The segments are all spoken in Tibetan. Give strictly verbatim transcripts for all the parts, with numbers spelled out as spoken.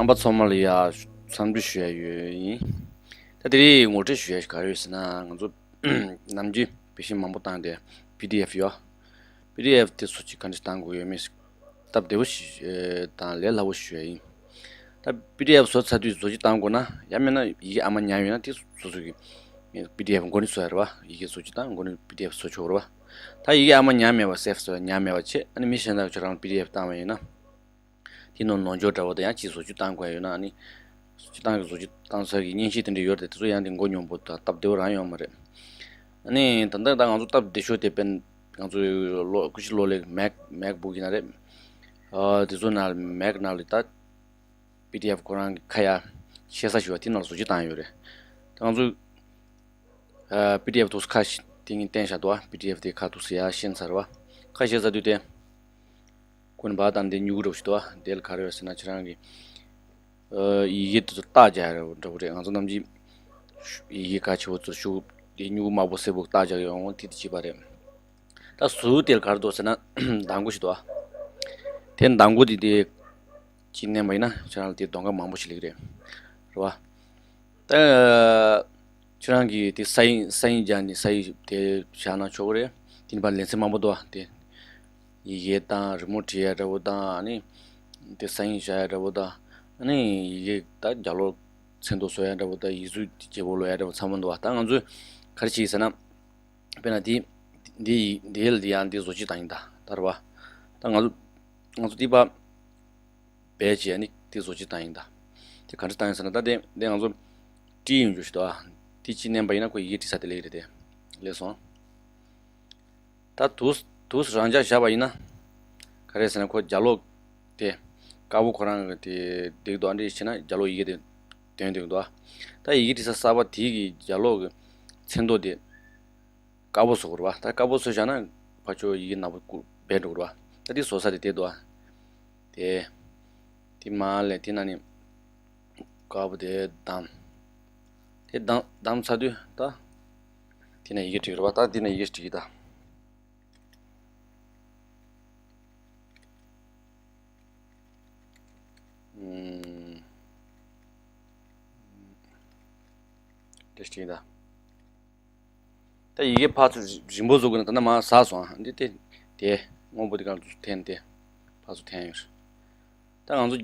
པ་ཚང་མ་ལ་ཡ་འཚམས་འདྲི་ཞུ་ཡ་ཡོད་ཡིན། ད་དེ་རིང་ངོ་སྤྲོད་ཞུ་ཡ་ག་རེ་ཡོད་ཟེར་ན། ང་ཚོ་ནམ་རྒྱུན་བེད་སྤྱོད་མང་པོ་བཏང་སྟེ་པི་ཌི་ཨེཕ་ཡོད། པི་ཌི་ཨེཕ་དེ་བཟོ་བཅོས་ག་འདྲ་བཏང་དགོས་ཡོད་མེད་སྟབས་བདེ་པོ་ཞིག་དང་ལས་སླ་པོ་ཞིག་ཡིན། ད་པི་ཌི་ཨེཕ་བཟོ་ཚར་དུས་བཟོ་བཅོས་བཏང་དགོས་ན། ཡང་མིན་ན་ཡི་གེ་ཨ་མ་ཉར་ཡོད་ན་དེ་སོ་སོ་གི་པི་ཌི་ཨེཕ་མགོ་ནས་བཟོ་ཡ་རེད་བ། ཡི་གེ་བཟོ་བཅོས་བཏང་མགོ་ནས་པི་ཌི་ཨེཕ་བཟོ་ཆོག་རེད་བ། ད་ཡི་གེ་ཨ་མ་ཉར་མེད་པ། སེབ་བཟོ་ཡ་ཉར་མེད་པ་བྱས། ཨ་ནི་མི་གཞན་དག་ཁྱོད་རང་པི་ཌི་ཨེཕ་བཏང་བ་ཡིན་ན། དེ་ནང་ནོར་འཆུག་འདྲ་བོ་དང་ཡང་ཅིག་བཟོ་བཅོས་བཏང་དགོས་ཡོད་ན། ཨ་ནི་བཟོ་བཅོས་བཏང་གི་བཟོ་བཅོས་བཏང་ས་གི་མཉེན་ཆས་དེ་འདྲ་ཡོད་རེད། དེ་ཚོ་ཡང་དེ་མགོ་སྙོམས་པོ་དང་སྟབས་བདེ་བོ་རང་ཡོད་མ་རེད། ཨ་ནི་ད་ལྟ་ད་ང་ཚོ་སྟབས་བདེ་ཤོས་དེ་དཔེར་ན་ང་ཚོ་ལོ་སྐུ་ཞབས་ལོ་ལེགས་མེག་མེག་བུག་ཡིན་ན་རེད། ཨ་དེ་ཚོ་ནང་མེག་ནང་ལ་ད་པི་ཌི་ཨེཕ་ཁོ་རང་གི་ཁ་ཡ་ཆེ་ས་ཞིག་ཡོད་པ་དེ་ནང་ལ་བཟོ་བཅོས་བཏང་ཡོད་རེད། ད་ང་ཚོ་པི་ཌི་ཨེཕ་དུས་ཁ་ཤས་དེ་ངས་བསྟན་བཞག་འདུག་བ། པི་ཌི་ཨེཕ་དེ་ཁ་དུས་ཡ་ཤེས་ཚར་བ། ཁ་ཤས་ཚར་དུས་དེ་ཀུན་པ་དང་དེ་སྨྱུ་གུ་འདྲ་བོ་ཞིག་འདུག་བ། དེ་ལ་ག་རེ་ཡོད་ཟེར་ན། ཁྱེད་རང་གི་ཡི་གེ་དེ་ཚོ་རྟགས་རྒྱག་ཡ་འདྲ་བོ་རེད། ང་ཚོ་ནམ་རྒྱུན་ཡི་གེ་གལ་ཆེ་བོ་ཚོ་ཤོག་དེ་སྨྱུ་གུ་དམར་པོ་སེར་པོ་རྟགས་རྒྱག་ཡོང་དེ་དེ་བྱས་པ་རེད། ད་ཟུར་དེ་ལ་ག་རེ་འདུག་ཟེར་ན། མདང་དགོང་ཞིག་འདུག་བ། དེ་མདང་དགོང་དེ་དེ་གཅིག་མནན་པ་ཡིན་ན་ཁྱེད་རང་ལ་དེ་གདོང་ཁ་མང་པོ་ཞིག་སླེབས་ཀྱི་རེད། རེད་བ། ད་ཁྱེད་རང་གིས་དེ་ས་ཡིག་ས་ཡིག་སྦྱར་ནས་ས་ཡིག་དེ་བཞག་ན་ཆོག་གི་རེད། དེ་ནི་ཕར་ལེ་ཚན་མང་པོ་འདུག་བ། དེ་ཡི་གེ་དང་རི་མོ་བྲིས་ཡ་འདྲ་བོ་དང་། ཨ་ནི་དེ་ས་ཡིག་བཞག་ཡ་འདྲ་བོ་དང་། ཨ་ནི་ཡི་གེ་ད་རྒྱབ་ལོགས་མཚན་ཐོ་བཟོ་ཡ་འདྲ་བོ་དང་། ཡིག་གཟུགས་བརྗེ་པོ་ལོག་ཡ་འདྲ་བོ་ཚང་མ་འདུག་བ། ད་ང་ཚོས་ག་རེ་བྱེད་ཟེར་ན། དཔེར་ན་དེ་འདི་འདི་ལ་དེ་ཡང་འདི་བཟོ་བཅོས་བཏང་ཡིན་ད། ད་རེད་བ། ད་ང་ཚོ་ང་ཚོ་འདི་པ་བེད་སྤྱད་ནི་དེ་བཟོ་བཅོས་བཏང་ཡིན་ད། དེ་ག་འདྲ་བཏང་ཡིན་ཟེར་ན། ད་དེ་དེ་ང་ཚོ་བྲིས་ཡོང་རྒྱུ་ཞིག་འདུག་ཨ། དེ་གཅིག་མནན་པ་ཡིན་ན་ཁོ་ཡི་གེ་བྲིས་ས་དེ་སླེབས་ཀྱི་རེད་དེ། སླེབས་སོང་། ད་དུས་དུས་རང་འཇགས་བཞག་པ་ཡིན་ན། ག་རེ་ཟེར་ན་ཁོ་རྒྱབ་ལོགས་དེ་དཀར་པོ་ཁོ་རང་གི་དེ་འདེགས་འདུག་ཨ། འདྲ་བྱས་ན་རྒྱབ་ལོགས་ཡི་གེ་དེ་དོན་འདུག་འདུག་ཨ། ད་ཡི་གེ་བྲིས་ས་གསར་པ་དེ་གི་རྒྱབ་ལོགས་ཀྱི་མཚན་ཐོ་དེ་དཀར་པོ་བཟོ་དགོས་རེད་བ། ད་དཀར་པོ་བཟོས་བཞག་ན་ཕར་ཕྱོགས་ཡི་གེ་ནག་པོ་ཀུ་སྦས་འགྲོ་གི་རེད་བ། ད་དེ་བཟོ་ས་དེ་དེ་འདུག་ཨ། དེ་དེ་མ་ལས་དེ་ན་ནི་དཀར་པོ་དེ་བདམས། དེ་བདམས་བདམས་ཚར་དུས་ད་དེ་ན་ཡི་གེ་བྲིས་རེད་བ། ད་དེ་ན་ཡི་གེ་བྲིས་ད། ཨུམ། དེ་བྲིས་ད། ད་ཡི་གེ་ཕར་ཚུར་རིང་པོ་བཟོ་དགོས་ན་ད་ནི་མར་ཟགས་སོང་ཨ། འདི་དེ་དེ་སྔོན་པོ་དེ་གང་ཚུར་འཐེན་ཏེ་ཕར་ཚུར་འཐེན་ཡོད། ད་ང་ཚོ་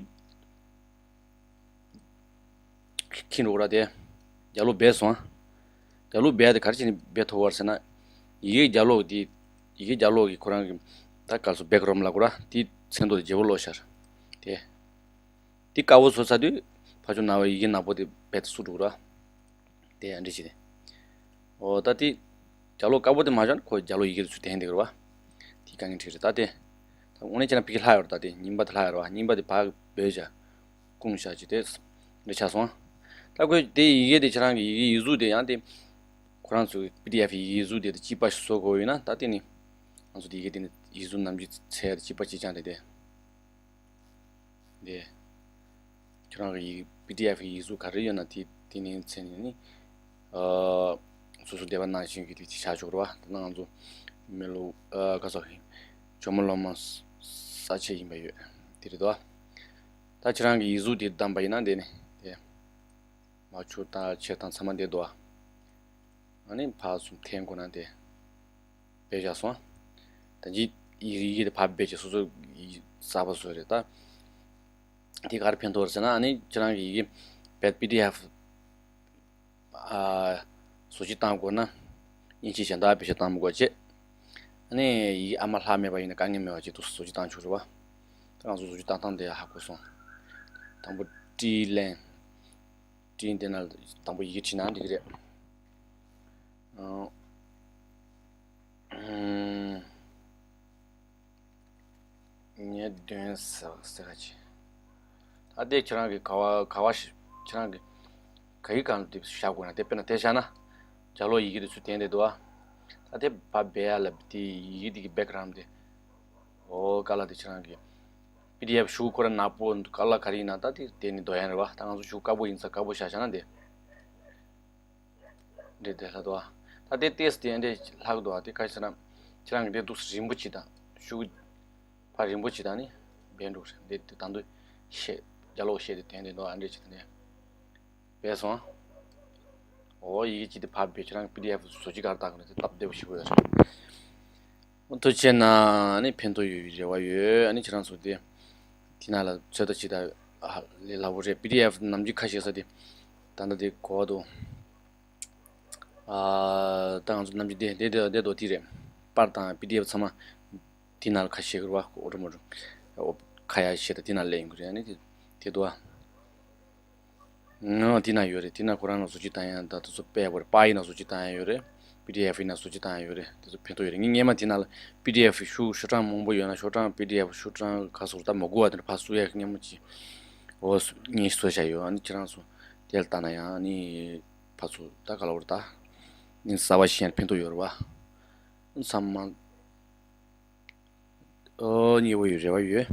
ཁྱེར་འགྲོ་གི་ར། དེ་རྒྱབ་ལོགས་སྦས་སོང་ཨ། རྒྱབ་ལོགས་སྦས་དེ་ག་རེ་བྱས་ནས་སྦས་ཐུབ་པ་རེད་ཟེར་ན། ཡི་གེ་རྒྱབ་ལོགས་དེ་ཡི་གེ་རྒྱབ་ལོགས་ཀྱི་ཁོ་རང་གི་ད་ག་རེ་ཟེར་བྷེག་གྷ་རའུན་ཌ་ལབ་དགོས་ར། དེ་མཚན་ཐོ་དེ་བརྗེ་པོ་ལོག་ཤར། དེ་དེ་དཀར་པོ་བཟོས་ཚར་དུས་ཕར་ཕྱོགས་ནང་པའི་ཡི་གེ་ནག་པོ་དེ་རྦད་དེ་བསུབས་འགྲོ་གི་ར། དེ་ཡང་འདྲ་ཞིག་རེད། འོ་ད་དེ་རྒྱབ་ལོགས་དཀར་པོ་དེ་མ་བཞག་ན་ཁོ་རྒྱབ་ལོགས་ཡི་གེ་དེ་ཚུར་འཐེན་བསྡད་ཀྱི་རེད་བ། དེ་དཀའ་ངལ་འཕྲད་རེད། ད་དེ་ད་དངོས་གནས་བྱས་ན་ཕ་གི་ལྷག་ཡོད་རེད། ད་དེ་རྙིང་པ་དེ་ལྷག་ཡོད་རེད་བ། རྙིང་པ་དེ་ཕར་སྦས་བཞག་བསྐུངས་བཞག་ཅིག་དེ་འདྲ་ཆགས་སོང་། ད་ཁོས་དེ་ཡི་གེ་དེ་ཁྱེད་རང་གི་ཡི་གེ་ཡིག་གཟུགས་དེ་ཡང་དེ་ཁོ་རང་ཚོའི་པི་ཌི་ཨེཕ་ཡི་གེ་ཡིག་གཟུགས་དེ་དེ་གཅིག་པ་ཞིག་བཟོ་དགོས་ཡོད་ན། ད་དེ་ནི་ང་ཚོ་དེ་ཡི་གེ་དེ་ནི་ཡིག་གཟུགས་ནམ་རྒྱུན་ཚད་དེ་གཅིག་པ་གཅིག་རྐྱང་རེད་དེ། འདི། ཁྱོད་རང་གི་ཡིག་པི་ཌི་ཨེཕ་ཡིག་གཟུགས་ག་རེ་ཡོད་ན་དེ་དེ་ནས་མཚན་ནས་ནི། ཨ། སོ་སོ་འདོད་པ་ནང་བཞིན་གྱི་དེ་བྱ་ཆོག་རེད་བ། ད་ང་ཚོ་མི་ལོ་ཨ་ག་ཚོད་ཇོ་མོ་སློབ་མ་ས་ཆ་ཡིན་པ་ཡོད་དེ་རེད་དོ། ད་ཁྱེད་རང་གི་ཡིག་གཟུགས་དེ་བདམས་པ་ཡིན་ན་དེ་ནི་དེ། མ་ཆུ་དང་ཆེ་དང་ཚང་མ་འདི་འདུག་ཨ། ཨ་ནི་ཕར་ཚུར་འཐེན་དགོས་ན་དེ་སྦས་བཞག་སོང་། ད་ཅི་ཡི་གེ་དེ་ཕར་སྦས་ཀྱི་སོ་སོ་ཡི་གསར་པ་བཟོས་རེད་ད། དེ་ག་རེ་ཕན་ཐོགས་རེད་ཟེར་ན། ཨ་ནི་ཁྱེད་རང་གི་ཡི་གེ་བེད་པི་ཌི་ཨེཕ་ཨ་བཟོ་བཅོས་བཏང་དགོས་ན་དབྱིན་ཇི་གཞན་དག་བེད་སྤྱོད་བཏང་མི་དགོས་བྱས། ཨ་ནི་ཡི་གེ་ཨ་མ་ལྷག་མེད་པ་ཡིན་ན་དཀའ་ངལ་མེད་པ་ཅིག་ཏུ་བཟོ་བཅོས་བཏང་ཆོག་རེད་བ། ད་ང་ཚོ་བཟོ་བཅོས་བཏང་སྟངས་དེ་ཧ་གོ་སོང་། དང་པོ་ཊི་ལེན། ཊི་དེ་ན་དང་པོ་ཡི་གེ་བྲིས་ན་འགྲིག་གི་རེད། ཨ། ཨུམ། ངས་འདོན་ཟེར་ཟེར་ག་ཅི། ད་དེ་ཁྱེད་རང་གི་ག་བ་ག་བ་ཞིག་ཁྱེད་རང་གི་ག་ཡི་སྒང་ལ་དེ་བཞག་དགོས་ན། དེ་དཔེར་ན་དེ་བཞག་ན་ཇ་ལོ་ཡི་གེ་དེ་ཚུར་འཐེན་བསྡད་འདུག་ཨ། ད་དེ་ཕར་སྦས་ཡ་ལ་དེ་ཡི་གེ་དེ་གི་བེག་གྷ་རའུན་ཌ་དེ། འོ་ཀ་ལ་དེ་ཁྱེད་རང་གི་པི་ཌི་ཨེཕ་ཤོག་ཁོ་ར་ནག་པོ་ཀ་ལ་ག་རེ་ཡིན་ན་ད་དེ་དེ་ནི་འདོན་ཡ་རེད་བ། ད་ང་ཚོ་ཤོག་དཀར་པོ་ཡིན་ཙང་དཀར་པོ་བཞག་བཞག་ན་དེ། འདྲེ་དེ་ལྷག་འདུག་ཨ། ད་དེ་ཏེས་དེ་འདྲེ་ལྷག་འདུག་ཨ། དེ་ག་རེ་ཟེར་ན་ཁྱེད་རང་གི་དེ་འདུག་རིང་པོ་ཅིག་དང་ཤུགས་ཕར་རིང་པོ་ཅིག་དང་ནི་བེད་འགྲོ་རེད། འདི་དེ་ད་འདུག་ཤེས་ རྒྱ་ལོག་བཤད་དེ་དོན་དེ་འདུག་ཨ་འདྲས་བྱས་དེ་ནས་བས་སོང་། འོ་ཡི་གེ་གཅིག་དེ་ཕར་བེད་ཁྱེད་རང་པི་ཌི་ཨེཕ་བཟོ་ཅི་གར་བཏང་གི་རེད་དེ་སྟབས་བདེ་པོ་ཞིག་ཡོད་རེད། ཐུགས་རྗེ་ཆེ་ན་ནི་ཕན་ཐོགས་ཡོད་པའི་རེ་བ་ཡོད། ཨ་ནི་ཁྱེད་རང་ཚོ་དེ་དེ་ནང་ལ་ཚོད་ལྟ་བྱེད་ད་ལས་སླ་པོ་རེད། པི་ཌི་ཨེཕ་ནམ་རྒྱུན་ཁ་ཤས་ས་དེ་ད་ལྟ་དེ་གོ་བ་འདུག་ཨ་ད་ང་ཚོ་ནམ་རྒྱུན་དེ་དེ་དེ་དེ་དོ་དེ་རེད། པར་དང་པི་ཌི་ཨེཕ་ཚང་མ་དེ་ནང་ལ་ཁ་ཤས་ཀྱི་རེད་བ། འོ་རེད་མོ་རེད། ཁ་ཡ་ཤས་ད་དེ་ནང་ལ་སླེབས་ཡོང་གི་རེད། ཨ་ནི་དེ་དེ་འདུག་ཨ། ང་དེ་ན་ཡོད་རེད། དེ་ན་ཁོ་རང་ལ་བཟོ་བཅོས་བཏང་ཡ་ད་དེ་ཚོ་དཔེ་ཡག་པོ་རེད། པར་ཡིན་ན་བཟོ་བཅོས་བཏང་ཡ་ཡོད་རེད། པི་ཌི་ཨེཕ་ཡིན་ན་བཟོ་བཅོས་བཏང་ཡ་ཡོད་རེད། དེ་ཚོ་ཕན་ཐོགས་ཡོད་རེད། ངས་སྔས་མ་དེ་ན་ལ་པི་ཌི་ཨེཕ་ཤོག་ཤོག་གྲངས་མང་པོ་ཡོད་ན་ཤོག་གྲངས་པི་ཌི་ཨེཕ་ཤོག་གྲངས་ག་སོགས་ད་མ་དགོས་པ་དེ་འདྲ་ཕར་བཟོ་ཡ་སྔས་མ་ཅིག་འོ་ངས་བཟོ་བྱ་ཡོད། ཨ་ནི་ཁྱེད་རང་ཚོ་དེ་ལ་ལྟ་ན་ཡང་ཨ་ནི་ཕར་ཚུར་ད་ག་ལ་བར་ད་ནི་གསར་པ་ཤེས་ཡ་ཕན་ཐོགས་ཡོད་རེད་བ། ཚང་མ། ཨོ་ཉེ་བོ་ཡོད་རེ་བ་ཡོད།